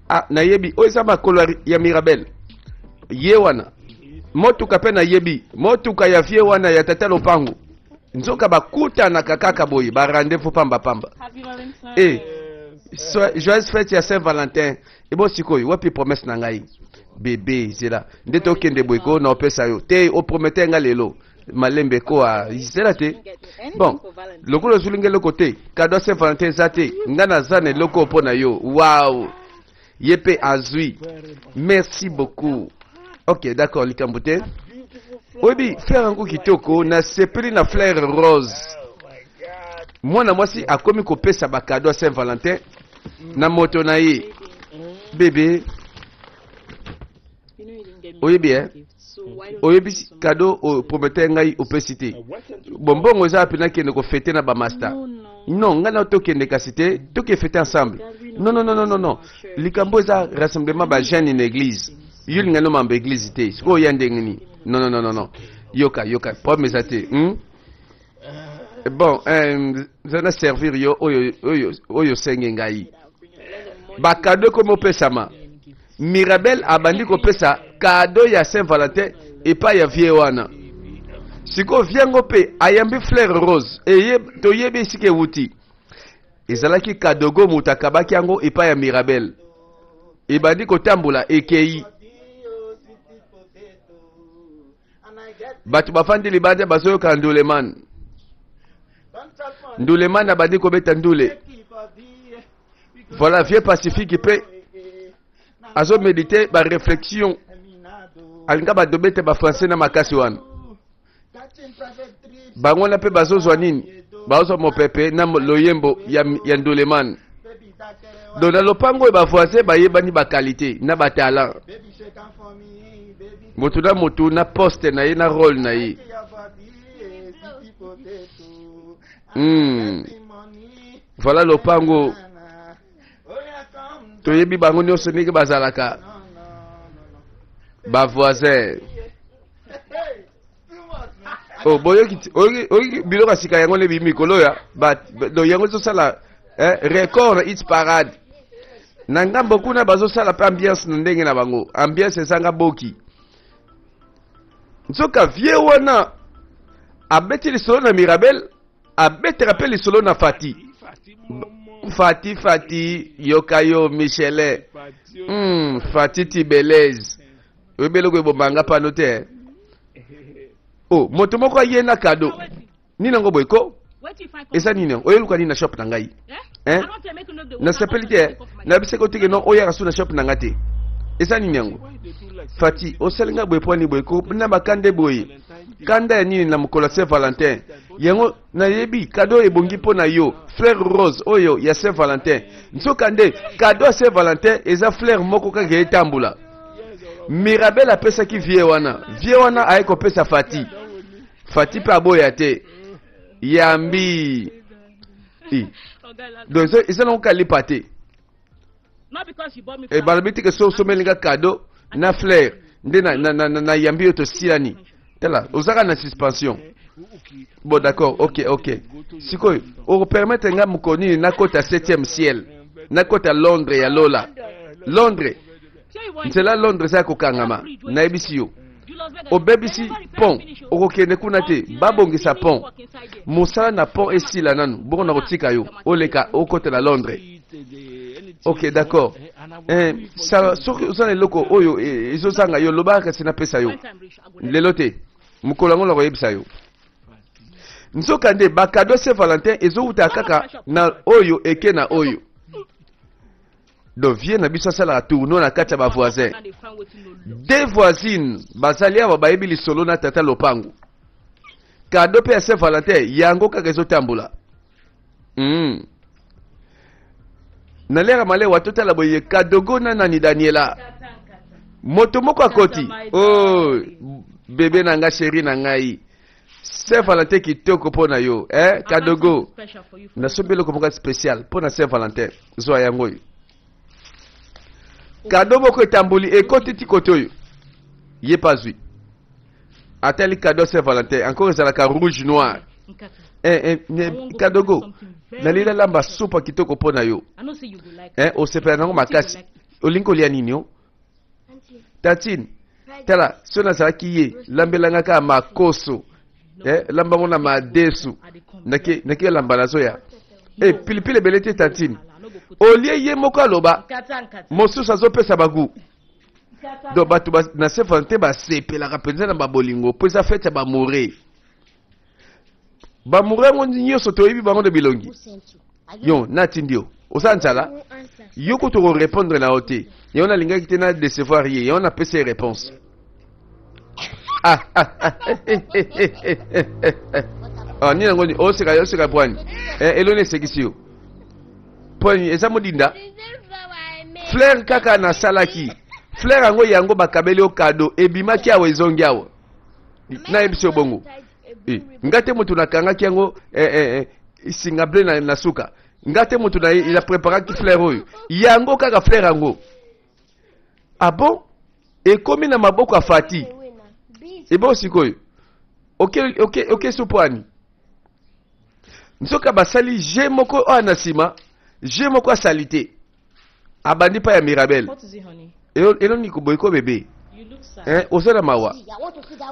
Ah, nayebi oyo eza makolo ya Mirabel. Ye wana motuka mpe nayebi motuka ya vie wana ya tata lopango. Nzoka bakutanaka kaka boye ba rendez-vous pamba pamba. Eh, so, joyeuse fête ya Saint Valentin. Ebo sikoyo wapi promesse na ngai? Bebe zela nde tokende boye ko na opesa yo te opromete nga lelo malembe ko a zela te bon lokola ozwi nga eloko te kado ya saint valentin eza te nga naza na eloko mpo na yo wow ye mpe azwi merci beaucoup ok d'accord likambo te oyebi fleur yango kitoko nasepeli na fleur rose mwana mwasi akomi kopesa bakado ya saint valentin na moto na ye bebe oyebi eh? oyebi kado opromete ngai opesi te bombongo eza wapi nakende kofete na bamasta non ngai na tokende kasi te toke fete ensemble non non non non non likambo eza rassemblement ba jeune na église yo linga no mambo église te sikoyo oya ndenge nini non non non non yoka yoka problème eza te hmm? Bon, eh, nza na servir yo oyo oyo oyo osenge ngai. Ba cadeau ekomi opesama. Mirabel abandi kopesa cadeau ya Saint Valentin epai ya vie wana. Sikoyo vie yango mpe ayambi fleur rose eye toyebi esika ewuti. Ezalaki kadogo moto akabaki yango epai ya Mirabel. Ebandi kotambola ekei. Bato bafandi libanda bazoyoka nduleman. Nduleman abandi kobeta ndule. Voilà, vieux Pacifique mpe azomedite ba réflexion alinga badobete ba français na makasi wana bango wana mpe bazozwa nini bazozwa mopepe na loyembo ya nduleman donc na lopango oyo bavoisin bayebani bakalite na batalent motu na motu na poste na ye na role na ye. Voilà lopango toyebi bango nyonso ndenge bazalaka bavoisin. Oh, boyoki oyoki biloko ya sika yango nde bimi mikolo ya donc yango ezosala eh, record hit parade na ngambo kuna bazosala mpe ambiance na ndenge na bango ambiance ezanga boki nzoka vie wana abeti lisolo na Mirabel abetaka mpe lisolo na Fati Fati Fati yoka yo Michelin Fati Tibelez oyebi eloko ebomanga pano te oh moto moko aye na kado nini yango boye ko eza nini yango oyeluka nini na shop na ngai eh? Nasepeli te nayebisaki oteke non oyaka su na shop na ngai te eza nini yango Fati osali ngai boye mpo nini boye ko na bakande boye kanda ya nini na mokolo ya Saint Valentin yango nayebi kado ebongi mpo na yo fleur rose oyo ya Saint Valentin nzoka nde kado ya Saint Valentin eza fleur moko kaka etambola Mirabel apesaki vie wana vie wana aye kopesa Fati Fati mpe aboya te yambi I. Donc eza nango kalipa te e balobi te ke so osomeli nga cadeau na fleur nde na yambi yo tosilani tala ozaka na suspension bon d'accord ok sikoyo okopermettre nga mokolo nini nakota 7e ciel nakota Londres ya lola Londres nzela Londres eza ya kokangama nayebisi yo obebisi pont okokende kuna te babongisa pont mosala na pont esila nanu bongo na kotika yo oleka okota na Londres ok d'accord eh, soki oza na eloko oyo ezozanga yo lobaka kasi napesa yo lelo te mokolo yango nakoyebisa yo nzoka nde bakado Saint Valentin ezowuta kaka na oyo eke na oyo donc vie na biso asalaka tournoi na kati ya bavoisin deux voisines bazali awa bayebi lisolo na tata lopango kado mpe ya Saint Valentin yango kaka ezotambola. Nalera malewa totala boye kadogo na nani Daniela moto moko akoti oh bebe na nga chéri na ngai Saint Valentin kitoko mpo na yo eh kadogo nasombi eloko moko spécial mpo na Saint Valentin zwa yango oyo kado moko etamboli ekoti ti kote oyo ye mpe azwi atali kado Saint Valentin encore ezalaka rouge noir. Eh, eh, kadogo nalingi nalamba supa kitoko mpo na yo eh, osepela nango makasi. Olingi kolia nini o tantine? Tala, so nazalaki ye, lambelanga kaka makoso eh, lambango na madesu nake nake lamba nazoya eh, pilipili ebele te tantine. Olie ye moko aloba mosusu azopesa bagu donc bato na Saint Valentin basepelaka mpenza na babolingo mpo eza fete ya bamoure. Bamoure yango nyonso toyebi bango na bilongi. Yo natindi yo, oza nzala, yo kutu korépondre na yo te. Yango nalingaki te na décevoir ye, yango napesi ye réponse. Ah, ah, ah, ah, nini yango oseka? Oseka pwani? Eh, eloni esekisi yo pwani? Eza modinda fleur kaka nasalaki fleur yango, yango bakabeli yo kado, ebimaki awa, ezongi awa. Nayebisi yo bongo. Eh, nga te moto nakangaki yango eh, eh, eh, singa ble na, na suka. Nga te moto na il a préparaki fleur oyo, yango kaka fleur yango. Ah bon, ekomi na maboko ya Fati ebo sikoyo. Oke oke oke, supu ani nzoka basali je moko oyo na nsima je moko asali te, abandi pa ya Mirabel. Eloni boye ko bebe eh, oza na mawa.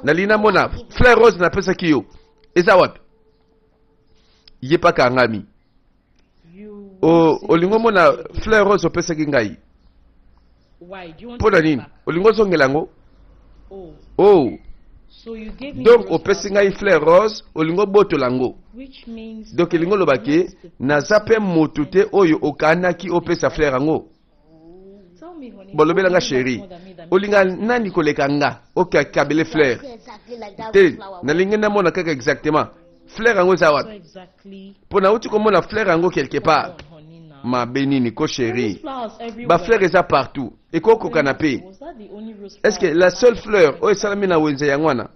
Nalingi namona fleur rose napesaki yo, eza wapi? Ye mpa kangami. Olingi omona fleur rose opesaki ngai mpo na nini? Olingi ozongela yango? Oh, donc opesi ngai fleur rose, olingi obotola yango. Donc elingi oloba ke naza mpe motu te oyo okanaki opesa fleur yango. Bolobelanga chéri, olinga nani koleka nga? Okakabele fleur te. Nalingi namona kaka exactement fleur yango eza wapi, mpo nauti komona fleur yango quelque part. Mabe nini ko chéri? Bafleur eza partout, ekokokana mpe. Est ce que la seule fleur oyo esalami na wenze yango wana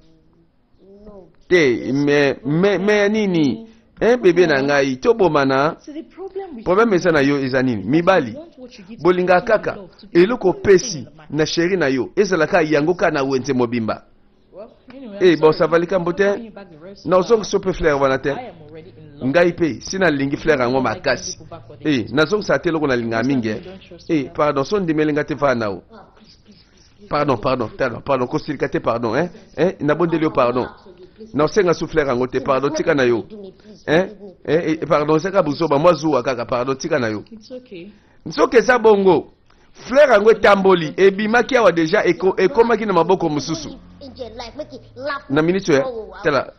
te? Mais ya nini? Eh, bebe na ngai, tobomana. Problème eza na yo eza nini? Mibali bolingaka kaka eloko opesi na chéri na yo ezalaka yango kaka na wenze mobimba. E bon, ça va, likambo te. Nazongisa mpe fleur wana te. Ngai mpe si nalingi fleur yango makasi e, nazongisaka te eloko nalingaka mingi. E pardon, so ndimeli nga te, vaa nao. Pardon, pardon, pardon, pardon, kosilika te, pardon. Eh, eh, nabondeli yo, pardon. Naosenga su fleur yango te, pardon, tika na yo. Eh, eh, eh, pardon, ezaka buzoba, mwa zuwa kaka, pardon, tika na yo. Soki eza bongo, fleur yango etamboli, ebimaki awa deja, ekomaki na maboko mosusu na minute oyo. Tala,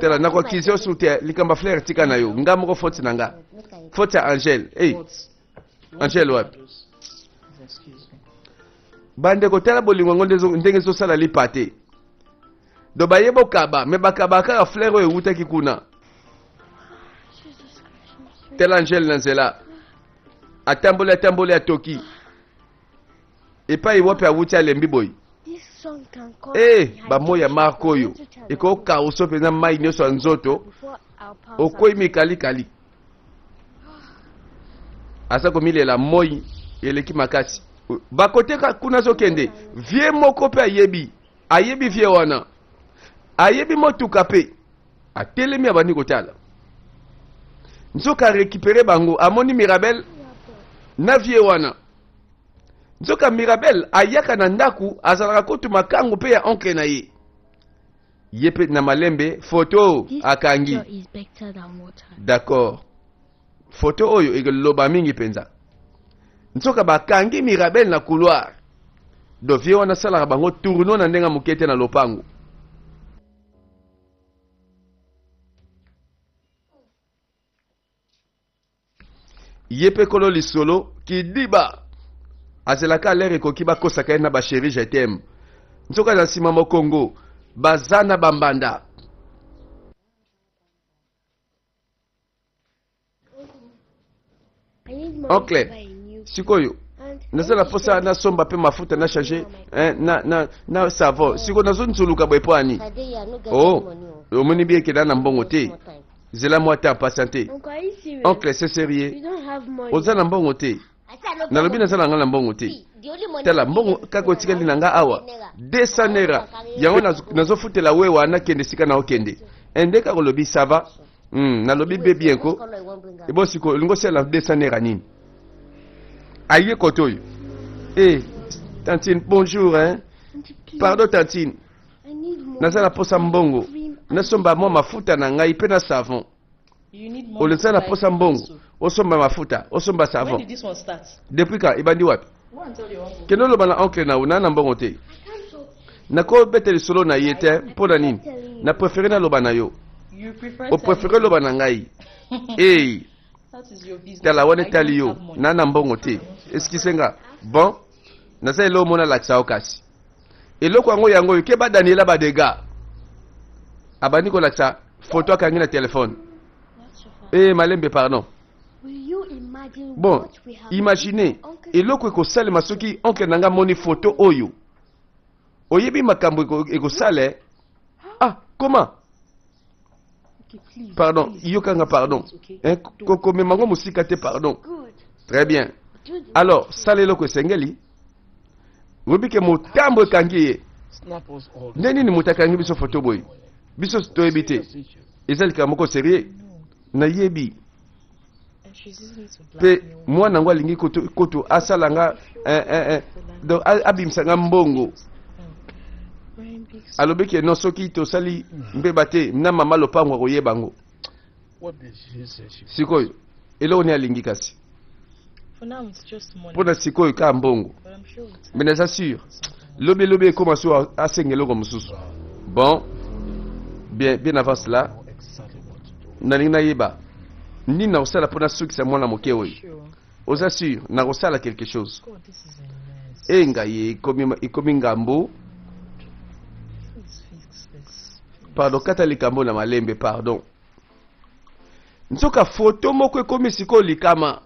tala, nakoakize yo su te. Likambo ya fleur, tika na yo. Nga moko, faute na nga, faute ya Angele. Hey, Angele wapi? Bandeko, tala bolingo yango ndenge ezosala lipa te. Do baye bokaba me bakaba kaka fleur oyo ewutaki kuna. Tala Angele na nzela, atamboli, atamboli, atoki epai wapi? Awuti, alembi boye. E bamoi ya marke oyo ekokauso mpenza mai nyonso ya nzoto, okwei mikalikali. Aza komilela, moi eleki makasi. Bakote kuna azokende, vie moko mpe ayebi, ayebi vie wana, ayebi motuka mpe atelemi, abandi kotala. Nzoka arécupéré bango, amoni Mirabel na vie wana. Nzoka Mirabel ayaka na ndako, azalaka kutu makangu mpe ya oncle na ye. Ye mpe na malembe foto akangi. D'accord, foto oyo eloba mingi mpenza. Nzoka bakangi Mirabel na couloir. Do vie wana asalaka bango tourno na ndenge moke te na lopango. Ye mpe kolo lisolo kidiba azelaka lere ekoki, bakosaka ye na bachéri je t'aime. Nzoka na nsima mokongo baza na bambanda. Oncle, sikoyo naza na posa nasomba mpe mafuta na change eh, na, na, na savon. Sikoyo nazonzuluka boye mpo ani? Oh, omoni bi ekenda na mbongo te. Zela mwa temps, patiente. Oncle, c'est sérieux, oza na mbongo te? Nalobi naza na nga na mbongo te. Tala, mbongo kaka otikali na nga awa 200 naira, yango nazofutela wewa, nakende esika na okende. Ende kaka olobi ça va. Nalobi be bien ko. Ebo sikoyo olingi osala 200 naira nini? Aye kote oyo. Eh, tantine, bonjour hein. Pardon tantine. Naza na posa mbongo. Nasomba mwa mafuta na ngai pe na savon. Oleza na posa mbongo. Osomba mafuta, osomba savon. Depuis quand ebandi wapi? Kende oloba na oncle na yo, na na mbongo te. Nakobeta lisolo na ye te mpo na nini? Na prefere naloba na yo. Oprefere oloba na ngai. Hey. Tala wana etali yo, na na mbongo te. Eskise nga. Bon, naza eloko mona lakisa yo kasi. Eloko yango yango oyo keba Daniela Badega. Abandi kolakisa photo akangi na telefone. Eh malembe pardon. Bon, imaginez eloko ekosalema soki oncle na nga amoni photo oyo. Oyebi makambo ekosala eh? Ah, comment? Pardon, yokanga pardon. Eh, komema ngo mosika te pardon. Très bien. Alors, sala eloko esengeli. Oyebi ke motambo ekangi ye. Nde nini moto akangi biso foto boye? Biso toyebi te. Eza likambo moko sérieux. Nayebi. Pe mwana yango alingi kutu, kutu asala nga eh, eh, eh, donc abimisa nga mbongo. Alobi ke non soki tosali mbeba te na mama lopango akoyeba yango. Sikoyo eloko nini alingi kasi? Mpo na sikoyo kaka mbongo. Mais naza sûr lobi lobi ekoma so asenga eloko mosusu. Bon, bien bien avant cela nalingi nayeba nini nakosala mpo nasukisa mwana moke oyo. Oza sûr nakosala quelque chose. E ngai ekomi ekomi ngambo. Pardon, kata likambo na malembe pardon. Nzoka foto moko ekomi sikoyo likama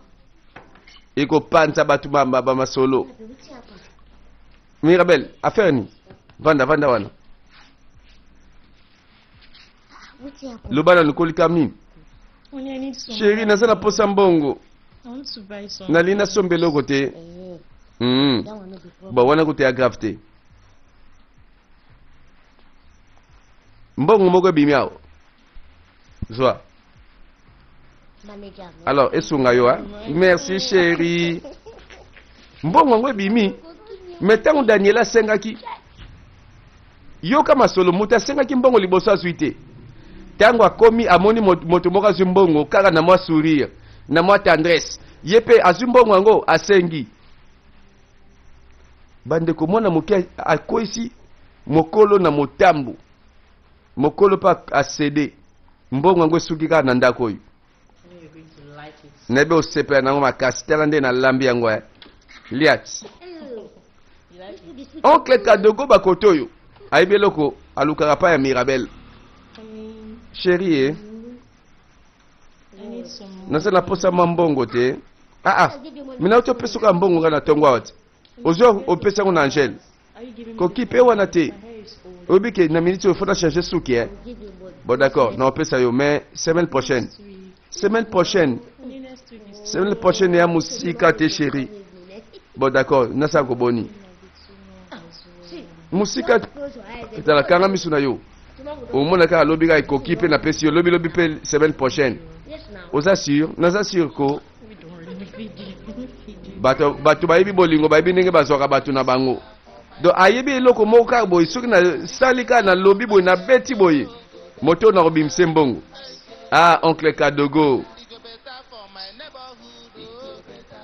ekopanza bato ba, ba, ba masolo. Mirabel, affaire nini? Vanda vanda wana. Loba nanu kolika nini? Chérie, naza na posa mbongo. Nalingi nasomba eloko te. Bon, wana kutu ya grave te. Mbongo moko ebimi awa. Zwa. Alors, esunga yo, hein? Merci chérie. Mbongo yango ebimi. Mais ntango Daniela asengaki, yoka masolo, moto asengaki mbongo liboso azwi te. Ntango akomi amoni moto moko azwi mbongo kaka na mwa sourire, na mwa tendresse. Ye mpe azwi mbongo yango asengi. Bandeko, mwana moke akwesi mokolo na motambo. Mokolo mpe asede. Mbongo yango esuki kaka na ndako oyo. Nayebi osepela nango makasi. Tala nde nalambi yango eh. Liat. Oncle Kadogo bakoto oyo ayebi eloko alukaka pa ya Mirabel. Chérie eh. Naza na posa mwa mbongo te. Ah ah. Mina otopesa kaka mbongo nga na tongo awa te. Ozwa opesa yango na Angèle. Kokipe wana te. Oyebi ke na minute oyo faut na changer suki eh. Bon d'accord, na opesa yo mais semaine prochaine. Semaine prochaine. Semaine prochaine ya musika te chérie. Bon d'accord, nasala koboni. Musika tala kanga misu na yo. Omona kaka lobi kaka ekoki pe napesi yo lobi lobi pe semaine prochaine. Oza sûr? Naza sûr ko. Bato bato bayebi bolingo bayebi ndenge bazwaka bato na bango. Donc ayebi eloko moko kaka boye soki nasali kaka nalobi boye nabeti boye moto nakobimisa mbongo. Ah oncle Kadogo.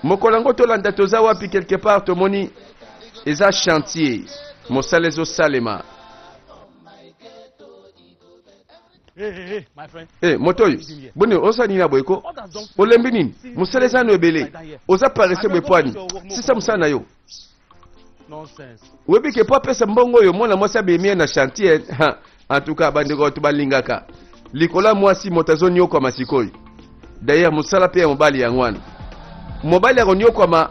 Mokolo yango tolanda toza wapi quelque part tomoni eza chantier mosala ezosalema. Eh, moto oyo boni osala nini na boye ko olembi nini mosala eza no ebele oza paresse boye pwani sisa mosala na yo oyebi ke po apesa mbongo oyo mwana mwasi abemi ye na chantier en tout cas bandeko bato balingaka likolo ya mwasi moto azoniokwama sikoyo d'ailleurs mosala mpe ya mobali yango wana mobali akoniokwama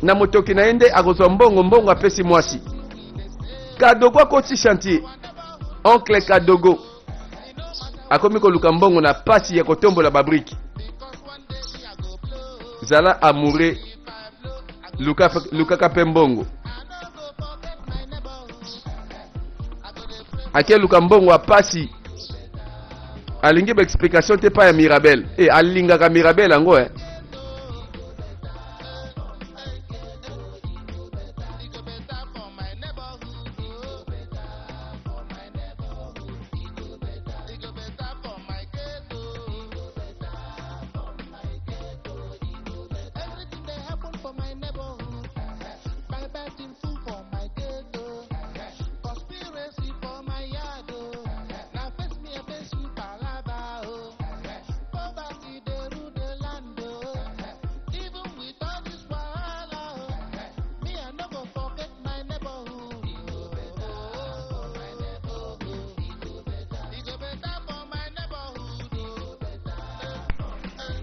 na motoki na ye nde akozwa mbongo mbongo apesi mwasi kadogo akoti chantier oncle kadogo akomi koluka mbongo na pasi ya kotombola babriki zala amoureux luka, lukaka mpe mbongo akeluka mbongo ya pasi. Alingi ba explication te pa ya Mirabel. Eh, alingaka Mirabel yango eh.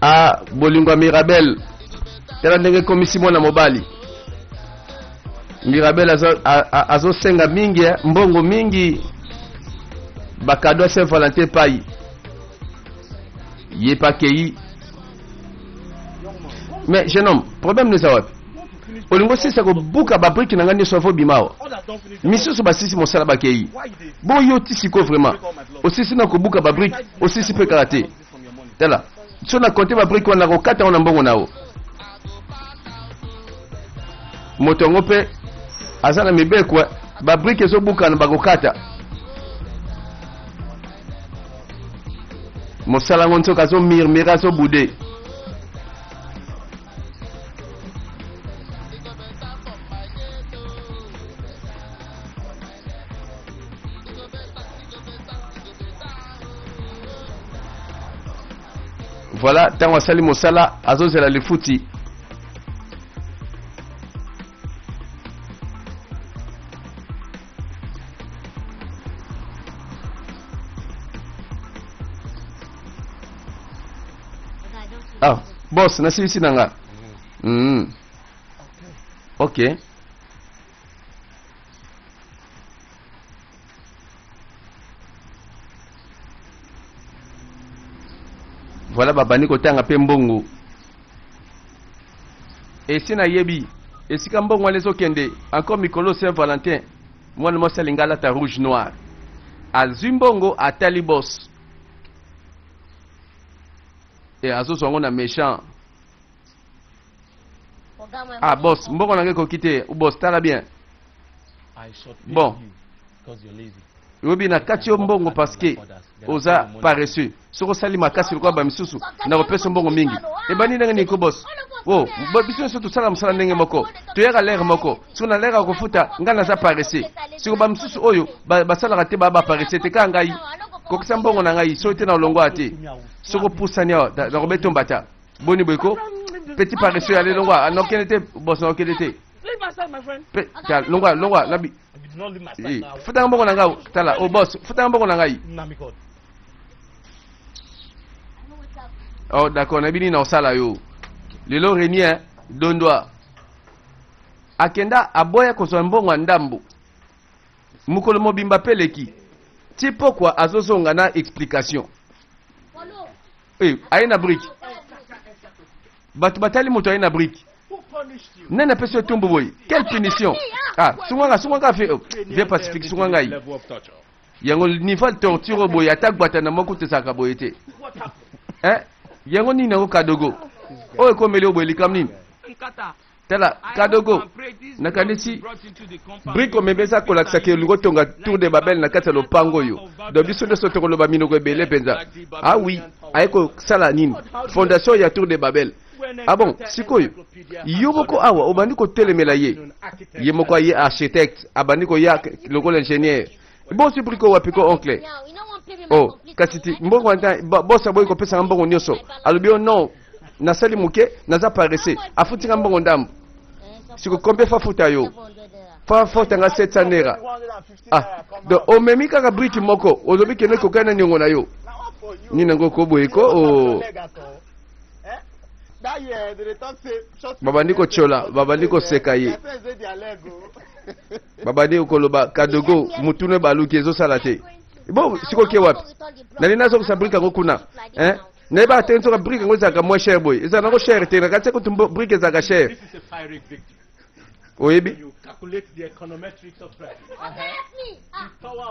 Ah, bolingo ya Mirabel tala ndenge ekomisi mwana mobali Mirabel azosenga azo mingi eh, mbongo mingi bakado ya Saint Valentin epai ye mpe akei. Mais jeune homme, problème neza wapi? Olingo osisa kobuka babriki na ngai nyonso avo bima awa, misusu basisi mosala bakei, bo yo ti sikoyo vraiment osisi na kobuka babriki, osisi mpe kaka te. Tala so na konte babriki wana nakokata yango na mbongo na yo. Moto yango mpe aza na mibeko, babriki ezobukana bakokata mosala yango. Nzoka azomirmire, azobude. Voilà, ntango asali mosala azozela lifuti. Ah, boss, nasilisi na nga. Ok. Voilà, babandi kotanga mpe mbongo. Esi nayebi esika mbongo wana ezokende. Encore mikolo Saint Valentin, mwana mwasi alingi alata rouge noir, azwi mbongo, atali boss e azozwa yango na méchant. Ah boss, mbongo na ngai ekoki te. Boss, tala bien. Bon, oyebi na kati yo mbongo parce que oza paresseux. Soki osali makasi lokola bamisusu, nakopesa mbongo mingi. Ebandi ndenge nini ko boss? O biso nyonso tosala mosala ndenge moko, toyaka lere moko. Soki na lere ya kofuta, ngai naza paresseux. Siko bamisusu oyo basalaka te, baa baparesseux te, kaka ngai. Kokisa mbongo na ngai, soki te na olongwa te. Soki opusani awa, nakobeta mbata. Boni boye ko, petit paresseux ya lelongwa. Nakokende te boss, nakokende te. Longwa, longwa nabi. Futanga mbongo na ngai. Tala o boss, futanga mbongo na ngai. Oh d'accord, nayebi nini na osala yo lelo. Renier dondwa akenda, aboya kozwa mbongo ya ndambo. Mokolo mobimba mpe eleki ti pokwa, azozonga na explication. Eh, aye na brique. Bato batali moto aye na brique. Nani apesi yo tumbu boye? Quelle punition! Ah, sunganga, sunganga, vieux Pacifique, sunga ngai. Yango niveau ya torture oyo boye, ata gwata na moko tezalaka boye te. Eh, yango nini yango kadogo oyo ekomeli oyo boye? Likambo nini? Tala kadogo, nakanisi brique omemi eza kolakisaka olingi otonga tour de Babel na kati ya lopango oyo. Donc biso nyonso tokoloba minoko ebele mpenza. Ah oui, aye kosala nini? Fondation ya tour de Babel. Ah bon, sikoyo yo moko awa obandi kotelemela ye. Ye moko aye architecte, abandi koya lokola ingénieur. Bosi brique wapi ko, oncle? Oh, kasi ti mbongo wana, boss aboyi kopesanga mbongo nyonso. Alobi o non, nasali moke, naza paresseux. Afutinga mbongo ndambo. Siko combien fa futa yo? Fa futanga 700 naira. Ah, donc omemi kaka brique moko, olobi kende kokani na niongo na yo. Nini yango ko boye ko o babandi kotiola, babandi koseka ye, babandi koloba kadogo mutunu ebaluki ezosala te. Bon, sikoyo ke wapi? Nali nazongisa brique yango kuna, hein? Nayebaka te nzoka brique yango ezalaka moins cher boye. Ezala nango cher te, na kati kutu brique ezalaka cher. Oyebi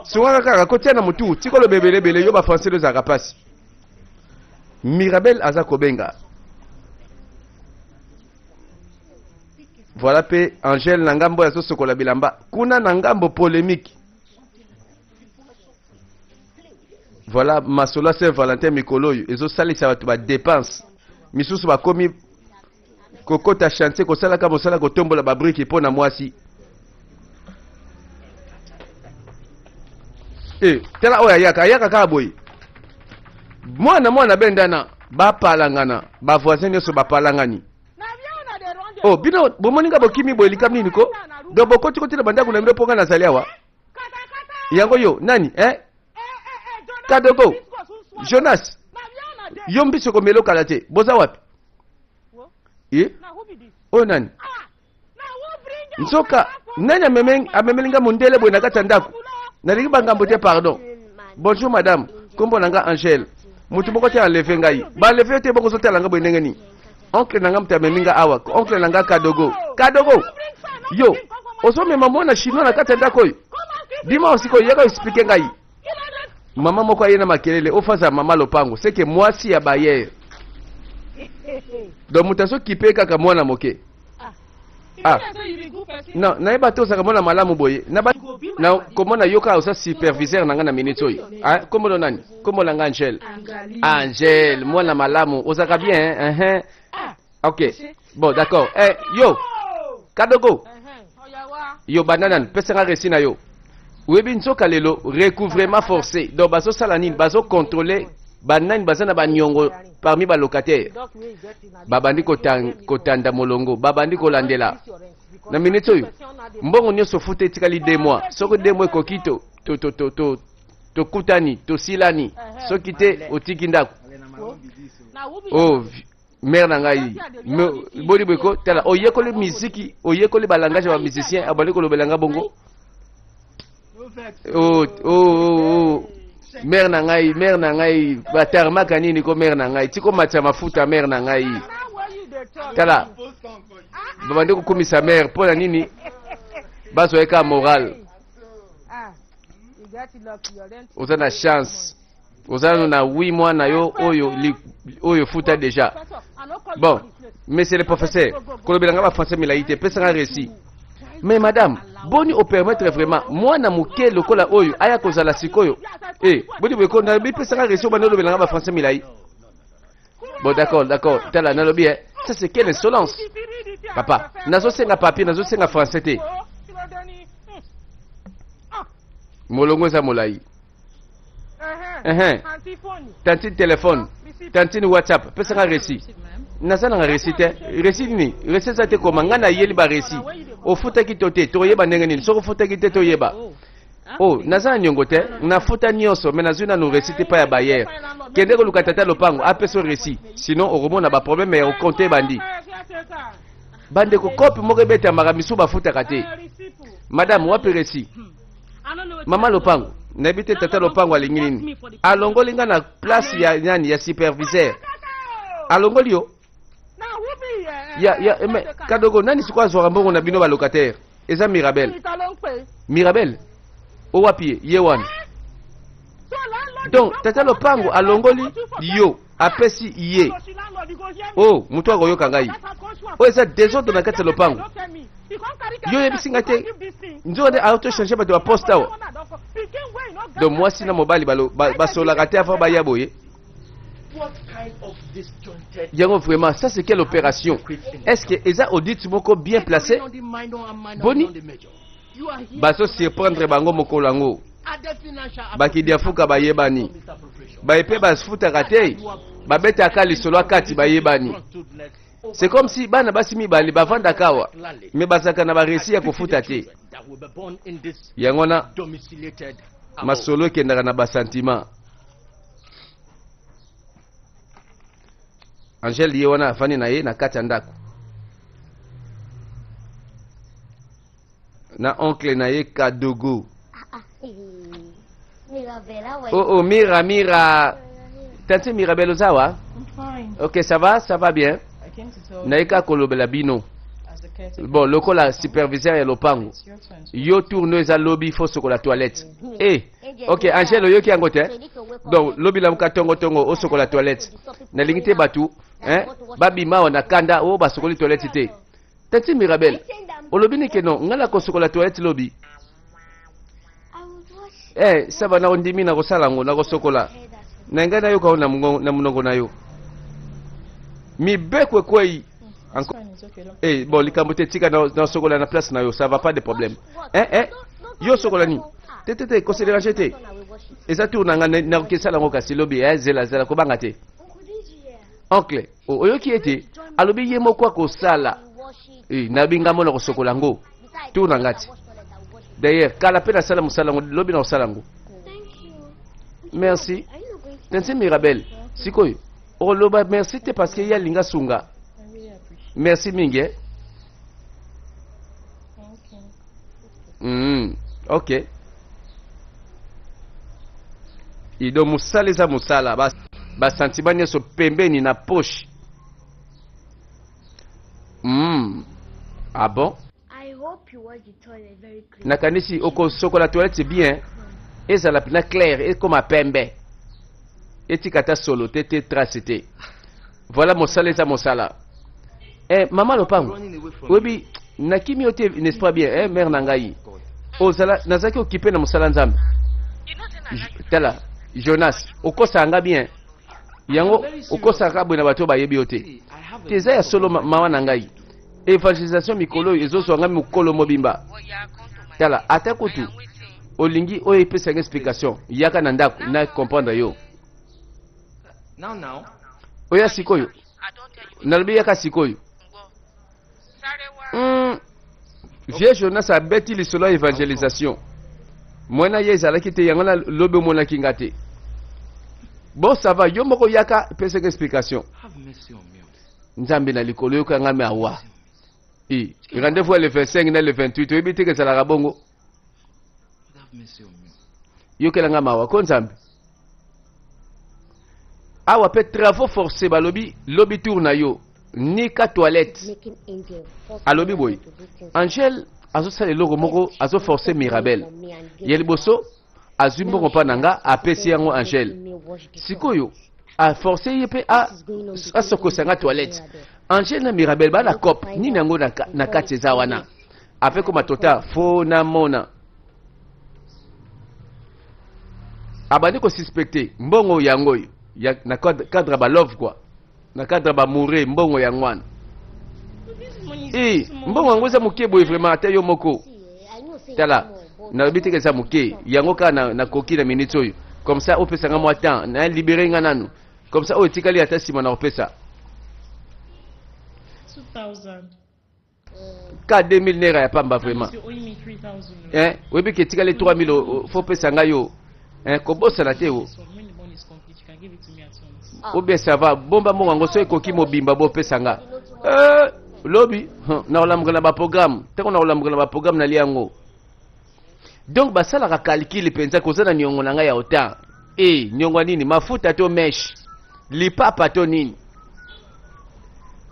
sungaka kaka kotia na motu, tikoloba ebelebele. Yo bafrançais ezalaka mpasi. Mirabel aza kobenga. Voilà pe Angèle na ngambo azo sokola bilamba. Kuna na ngambo polemique. Voilà masolo ya Saint Valentin mikolo oyo ezosalisa bato ba dépense. Misusu bakomi kokota chantier kosalaka mosala kotombola ba briques mpo na mwasi. Eh, tala oyo ayaka ayaka kaka boye mwana mwana bendana bapalangana ba voisin nyonso bapalangani oh bino bomoni nga bokimi boye likambo nini ko donc bokoti koti na bandako na bino mpo nga nazali awa yango yo nani eh? kadogo jonas yo mbisi okomela okala te boza wapi e oyo nani nzoka nani amemeli nga mondele boye na kati ya ndako nalingi bangambo te pardon bonjour madame nkombo na nga angèle moto moko te enleve ngai baenleve yo te bongo ozotala nga boye ndenge nini oncle na nga moto amemi nga awa oncle na nga kadogo kadogo yo ozomema mwana chinois na kati ya ndako oyo bima osikoyo yaka explike ngai mama moko aye na makelele ofaza mama lopango seke mwasi ya bayere donc moto azokipe kaka mwana moke ah non nayeba te ozalaka mwana malamu boye na ba na komona yo kaka oza superviseur na ngai na minute oyo ah, kombo no nani kombo na ngai angele angele mwana malamu ozalaka bien hein? uh -huh. ok bon d'accord eh, yo kadogo yo banda nani pesa nga resi na yo oyebi nzoka lelo recouvrement forcé donc bazosala nini bazocontrole banani baza na baniongo parmi balocataire babandi kotanda molongo babandi kolandela na minute oyo mbongo nyonso futa etikali deux mois soki deux mois ekoki to tokutani tosilani soki te otiki ndako oh, mère na ngai boni boye ko tala oyekoli miziki oyekoli balangage ya bamusicien abandi kolobela nga bongo oh, oh, oh, oh. mère na ngai mère na ngai batarmaka nini ko mère na ngai tikomatisa mafuta mère na ngai tala babandi kokumisa mère mpo na nini bazwa ye kaka morale oza na chance oza nano na 8 mois na yo oyo oyo futa déjà bon monsieur le professeur kolobela nga bafrançais milai te pesa nga récit mais madame boni opermettre vraiment mwana moke lokola oyo aya kozala sikoyo e eh, boni boye ko nalobi pesa nga récit obandi olobela nga bafrançais milai bon d'accord d'accord tala nalobi eh ça c'est quelle insolence papa nazosenga papier nazosenga français te molongo eza molai tantine telefone tantine whatsapp pesa nga resi naza nanga resi te resi nini resi eza te koma ngai nayeli baresi ofutaki to te toyeba ndenge nini soki ofutaki te toyeba oh naza na niongo te nafuta nyonso me nazwi nanu resi te epai ya bayere kende koluka tata lopango apesa resi sinon okomona baproblème ya kokonte ebandi bandeko kope moko ebetamaka misusu bafutaka te madame wapi resi mama lopango nayebi te tata lopango alingi nini alongoli nga na place ya nani ya superviseur alongoli yo ya ya eh, me kadogo nani sikoyo azwaka mbongo na bino balocataire eza mirabel mirabel owapi ye ye wana donc tata lopango alongoli yo apesi ye o oh, moto akoyoka ngai oyo eza desordre na kati ya lopango yo oyebisi ngai te nzoka nde auto change bato ya poste awa donc mwasi na mobali basololaka te avant baya boye yango vraiment ça c'est quelle opération est ce que eza audit moko bien placé boni bazo surprendre bango mokolo yango bakidiafuka bayebani baye mpe bafutaka te babetaka lisolo akati bayebani c'est comme si bana basi mibale bavandaka awa me bazalaka na baresi ya kofuta te yango wana masolo ekendaka na basentiment angele ye wana afandi na ye na kati ya ndako na oncle na ye kadogo oh oh mira mira tante mirabel oza awa ok ça va ça va bien naye kaka kolobela bino Bon, lokola superviseur ya lopango, yo tour no eza lobi, faut sokola toilette. Eh, ok, Angèle, oyoki yango te? Donc lobi lamuka tongo tongo, osokola toilette. Nalingi te bato, hein, babima awa na kanda oyo basokoli toilette te. Tati Mirabel, olobi ni ke non, ngai nakosokola toilette lobi. Eh, ça va, nakondimi, nakosala yango, nakosokola. Na ngai nayoka yo na monoko na yo. Mibeko ekwei. Eh, bon, likambo te, tika nasokola na place na yo, ça va, pas de problème. Eh, eh, yo sokola nini? Te, te, te, kose déranger te. Eza tour na ngai, nakokesala yango kasi lobi, eh, zela, zela, kobanga te. Oncle, oyoki ete alobi ye moko akosala. Eh, nayebi ngai mona kosokola yango. Tour na ngai ti. D'ailleurs, kala mpe nasala mosala yango, lobi na kosala yango. Merci. Tante Mirabel, sikoyo oloba merci te parce que ye alinga sunga. Merci mingi, eh? Ok. Ido mosala eza mosala, basentiments nyonso pembeni na poche. Ah bon? Nakanisi okosokola toilette bien, ezala mpena claire, ekoma pembe, etika ata solo te, te trace te. Voilà, mosala eza mosala. Eh, mama lopango, oyebi nakimi yo te, n'est-ce pas bien? Eh, mare na ngai, ozala nazalaki occupé na mosala Nzambe. Tala Jonas, okosaka nga bien yango, okosaka boye na bato oyo bayebi yo te. Te, eza ya solo, mama na ngai, évangélisation mikolo oyo ezozwa ngai mokolo mobimba. Tala, ata kutu olingi oyo epesanga explication, yaka na ndako na comprendre yo. Oya sikoyo, nalobi yaka sikoyo. Vieux Jonas abeti lisolo ya évangélisation, mwana ye ezalaki te, yango na lobi omonaki nga te. Bon, ça va, yo moko yaka, epesaka explication. Nzambe na likolo, yoka ngai awa. E rendez-vous le 25 na le 28, oyebi te ke ezalaka bongo. Yokela nga mawa ko Nzambe. Awa mpe travaux forcés, balobi lobi tour na yo, nika toilette. Alobi boye, Angele azosala eloko moko, azoforce Mirabel. Ya liboso azwi mbongo mpa na nga, apesi yango Angele. Sikoyo aforce ye mpe asokosa nga toilette. Angele na Mirabel baa na cope nini yango na kati eza wana ape koma tota fo namona abandi kosuspecte mbongo yango oyo na cadre ya balove quoi, na cadre ya bamoure, mbongo yango wana. E mbongo yango eza moke boye vraiment, ata yo moko. Tala, nalobi teke eza moke yango kaka nakoki na minute oyo, comme ça opesanga mwa temps na libere nga nanu, comme ça oyo etikali ata nsima na kopesa. 2000. Ka 2000 naira ya pamba vraiment. Eh, oyebi ke etikali 3000, faut pesa ngai yo. Eh, kobosana te o. Ou bien ça va, bomba mbongo yango, so ekoki mobimba bopesa nga. Eh, lobi nakolamuka na baprogramme, ntango nakolamuka na baprogramme nalia yango. Donc basalaka calcul mpenza, koza na niongo na ngai ya autant. E niongo ya nini? Mafuta to mèche, lipapa to nini?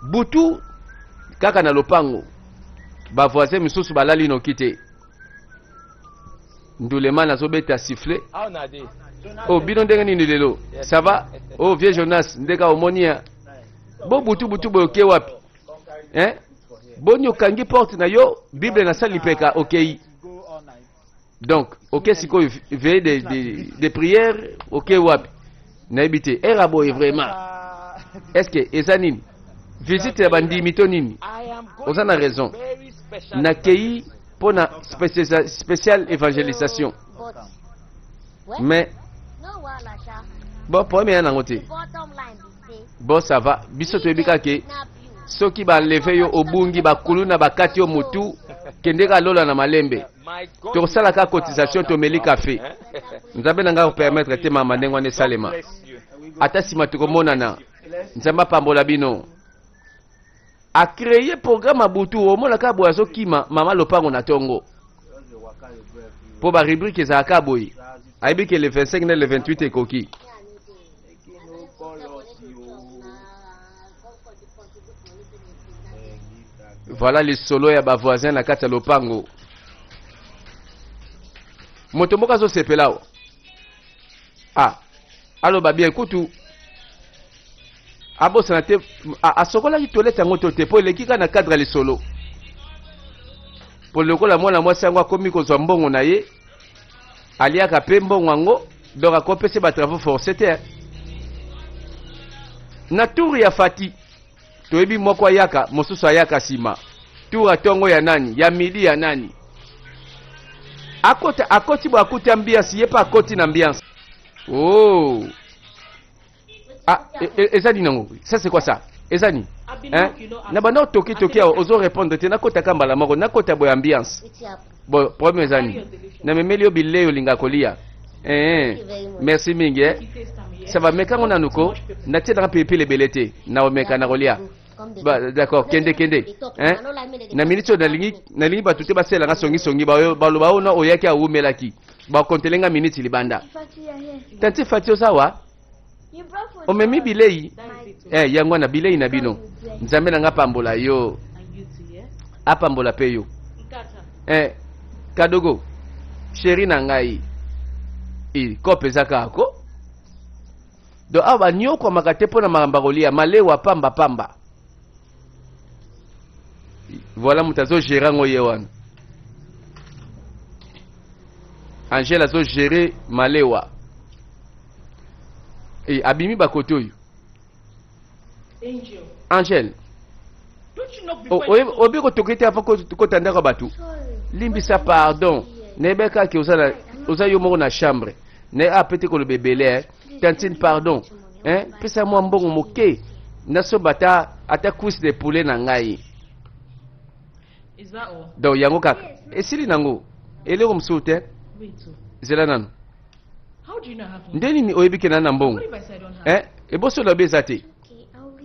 Butu kaka na lopango, bavoisin misusu balali noki te. Nduleman azobeta sifflet. Oh, bino ndenge nini lelo? Ça va? Oh, vieux Jonas, ndeka omoni ya bo butu butu boye, oke wapi, hein? Boni okangi porte na yo, bible na sali lipeka, okei. Donc oke sikoyo veille de prière, oke wapi? Nayebi te era boye vraiment. Est ce que eza nini? Visite ya bandimi to nini? Oza na raison, nakei mpo na spécial évangélisation, mais bon, problème eya nango te. Bon, ça va, biso toyebi kaka ke soki baleve yo, obungi, bakulu na bakati yo motu, kende kaka lola na malembe. Tokosala kaka cotisation, tomeli kafe. Nzambe na ngai kopermettre te mama ndenge wana esalema. Ata nsima tokomonana. Nzambe apambola bino. Acréer programme ya butu, omona kaka boye azokima mama lopango na ntongo mpo barubrique ezalaka boye. Ayebi ke le 25 na le 28 ekoki. Voilà lisolo ya ba voisin na kati ya lopango. Moto moko azosepela awa. Ah, aloba bien kutu abosana te asokolaki toilette yango to te mpo eleki kaka na cadre ya lisolo mpo lokola mwana mwasi yango akomi kozwa mbongo na ye aliaka mpe mbongo yango donc akopesa ba travaux forcé te na tour ya fati toyebi moko ayaka mosusu ayaka nsima tour ya ntongo ya nani ya midi ya nani akota akoti bo akuti ambiance ye mpe akoti na ambiance oh ah e, e, eza nini yango ça c'est quoi ça eza nini hein na banda otoki toki awa ozo répondre te nakotaka mbala moko nakota boye ambiance bon problème eza nini namemeli yo bilei olinga kolia eh, merci mingi eh. ça va meka ngo nanu ko natie nanga pilipili ebele te na omeka na kolia Ba, d'accord kende kende hein na minute oyo nalingi nalingi bato te basalela nga songisongi baloba oyo na oyaki awumelaki bakontele nga minute libanda tanti fati oza wa omemi bilei eh, yango wana bilei na bino nzambe na nga apambola yo apambola mpe yo eh, kadogo sheri na ngai e, kope eza kaka ko donc awa banyokwamaka te mpo na makambo ya kolia malewa pamba pamba voilà moto azogere yango ye wana angele azogere malewa e, abimi bakote oyo angele oyebi kotoki te avant kota ndako ya bato limbisa pardon nayebi kaka oza yo moko na chambre naye ape te koloba ebele eh. tantine pardon eh, pesa mwa mbongo moke nasomba ata ata cuisse de poulet na ngai donc yango kaka esili nango eloko mosusu te zela nanu nde nini oyebi ke na na mbongo eh, eboso lobi eza te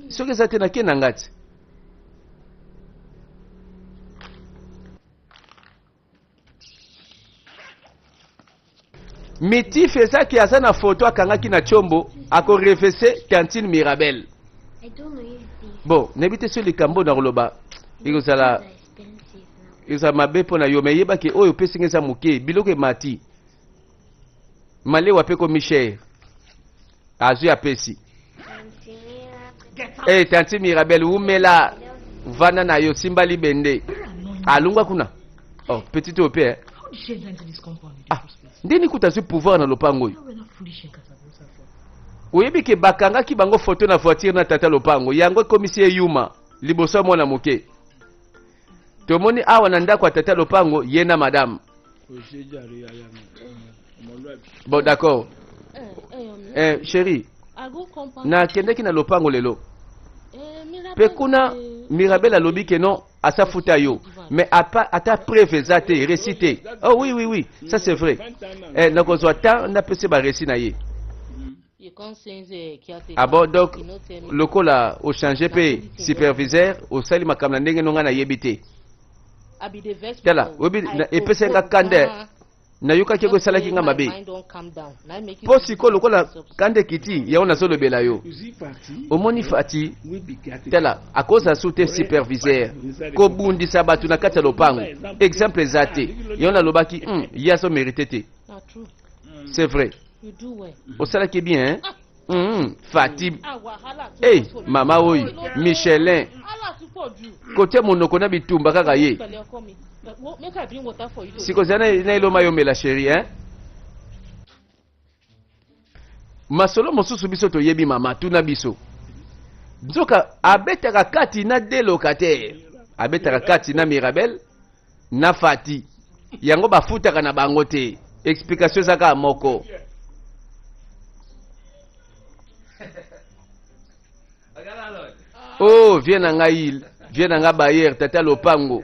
soki eza te nake na nga ti Mitif eza ke aza na photo akangaki na chombo ako revese tantine Mirabel. Bon, nayebi te soki likambo na koloba ekozala ekozala mabe mpo na yo me yeba ke oyo opesi nga eza moke biloko emati malewa mpe komi cher azwi apesi hey, eh, tanti mirabel wumela vanda na yo simba libende alongwa kuna oh, petit oyo mpe eh. ah, ndeni kuta azwi pouvoir na lopango oyo oyebi ke bakangaki bango foto na voiture na tata lopango yango ekomisi ye yuma liboso ya mwana moke tomoni awa na ndako ya tata lopango ye na madame bon d'accord eh, chérie nakendaki na lopango lelo mpe kuna mirabel alobi ke non asa futa yo mais ata preuve eza te récit te oh oui oui oui ça c'est vrai eh, nakozwa temps napesi ba récit na ye Ah bon, donc lokola ochange mpe superviseur osali makambo na ndenge no ngai nayebi te tala oyebi epesaki nga kanda nayokaki yango esalaki nga mabe mpo sikoyo lokola kanda ekiti yango nazolobela yo omoni fati tala akozala su te superviseur kobundisa bato na kati ya lopango exemple eza te yango nalobaki hmm, ye azomerite te c'est vrai osalaki bien hein? Mm, Fati hey, mama oyo Michelin kotia monoko na bitumba kaka ye sikoza na eloma yo mela chérie hein? masolo mosusu biso toyebi mama tuna biso nzoka abetaka kati na de locataire abetaka kati na mirabel na fati yango bafutaka na bango te explication eza kaka moko oh vie na ngai vie na ngai bayer tata lopango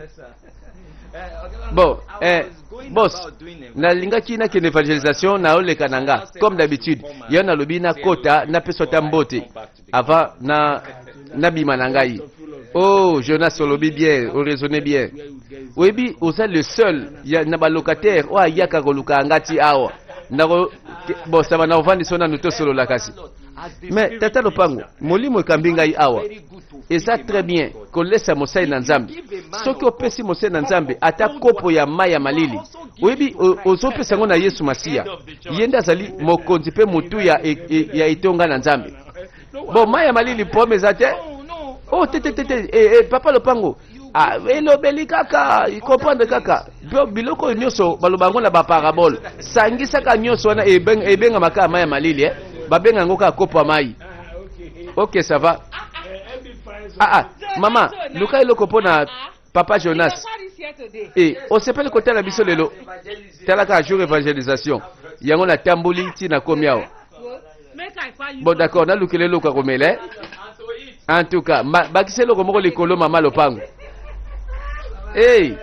bon eh, boss nalingaki nakende evangelisation naoleka na nga comme d'habitude yo nalobi nakota napesa ata mbote avant na nabima na ngai oh jonas olobi bien oraisonne bien oyebi oza le seul ya, na balocataire oyo ayaka koluka nga ti awa nako bon saba na ovandisa nanu tosolola kasi mais tata lopango molimo ekambi ngai awa eza très bien kolesa mosali na nzambe Soki opesi mosali na Nzambe ata kopo ya mai ya malili, oyebi ozopesa yango na Yesu Masiya. Ye nde azali mokonzi mpe motu ya, e, e, ya etonga na Nzambe. Bon, mai ya malili pome eza te. Oh, te te te te, eh, eh, papa lopango. Ah, elobeli kaka, comprendre kaka. Biloko oyo nyonso baloba yango na ba parabole. Sangisaka nyonso wana ebengamaka kaka mai ya malili eh. Babenga yango kaka kopo ya mai. Ok, ça va. Ah, ah, mama, luka eloko mpo na papa Jonas. Eh, osepeli kotala biso lelo. Tala kaka jour évangélisation. Yango natamboli ti nakomi awa. Bon, d'accord, nalukela eloko ya komela. Eh? En tout cas, bakisa eloko moko likolo mama lopango. Hey!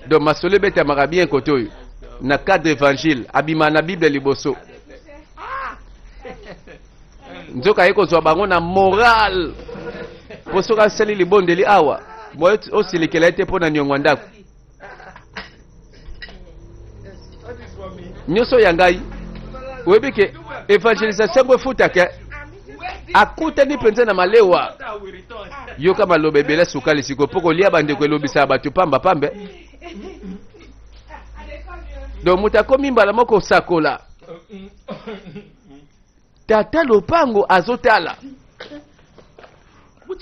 Donc masolo ebetamaka bien kote oyo na cadre évangile abima na bible liboso nzoka aye kozwa bango na moral mpo soki asali libondeli awa boye osilikela ye te mpo na niongo ya ndako nyonso ya ngai oyebi ke evangelisation yango efutaka akutani mpenza na malewa yoka maloba ebele sukali sikoyo mpo kolia bandeko elobisaka bato pamba pamba donc moto akomi mbala moko osakola tata lopango azotala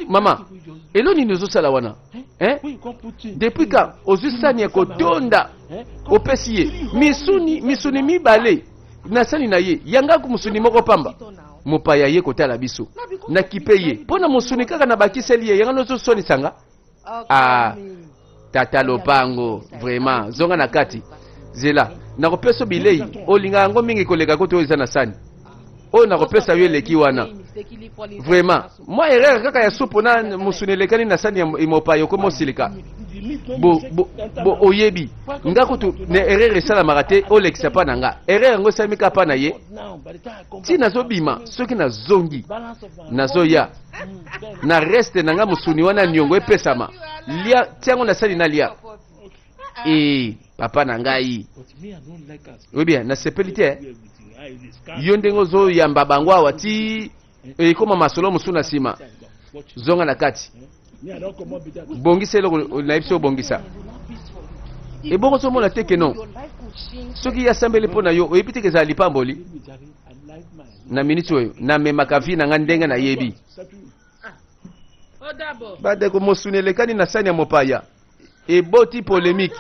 mama elo nini ozosala wana eh? Depuis ka ozwi sani ya kotonda opesi ye misuni misuni mibale na sani na ye yanga mosuni moko pamba mopaya ye kotala biso nakipe ye mpo na mosuni kaka nabakiseli ye yanga nozoswanisa nga. Ah, tata lopango vraiment zonga na kati zela nakopesa bilei olinga yango mingi koleka kutu oyo eza na sani oyo nakopesa yo eleki wana vraiment mwa erreur kaka ya supu na mosuni elekani na sani ya mopaya okomi osilika bo, bo, bo oyebi nga kutu na erreur esalamaka te olekisa mpa na nga erreur yango esalemi kaka mpa na ye ti nazobima soki nazongi nazoya na reste na nga mosuni wana niongo epesama lia tiango na sani nalia ee papa na ngai oyebi bien nasepeli te yo ndenge ozoyamba bango awa ti ekoma masolo mosusu na nsima zonga na kati bongisa eloko nayebi so obongisa ebongo ozomona te ke non soki ye asambeli mpo na yo oyebi te ke ezala lipamboli na miniti oyo namemaka vi na ngai ndenge nayebi bandeko mosuni elekani na sani ya mopaya eboti polemike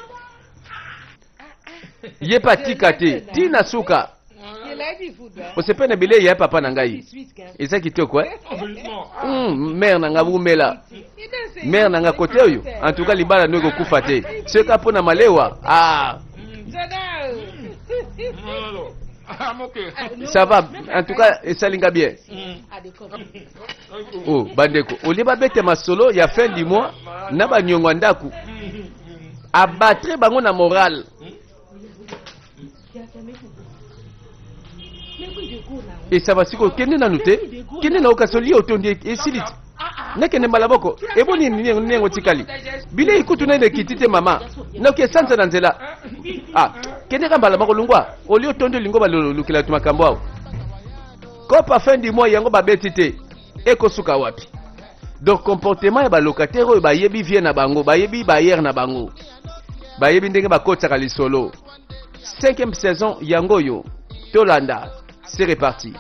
ye mpe atika te ti na suka osepeli na bilei ya papa na ngai eza kitoko eh? Mare na ngai wumela mare na ngai kote oyo en tout cas libala no ekokufa te soki kaka mpo na malewa ah. Ça va en tout cas esali nga bien. Oh bandeko olie babete masolo ya fin du mois na baniongo ya ndako abatre bango na morale. Esaba sikoyo kende nanu te kende na okasi olie otondi esili ti nakende mbala moko eboni nini yango tikali bilei kutu nene ekiti te mama noki esanza na nzela ah kende ka mbala moko lungwa olie otondi olingo balukela tu makambo awa kopa fin du mois yango babeti te ekosuka wapi? Donc comportement ya balocataire oyo bayebi vie na bango bayebi bailleur na bango bayebi ndenge bakotisaka lisolo. Cinquième saison yango oyo tolanda, c'est reparti.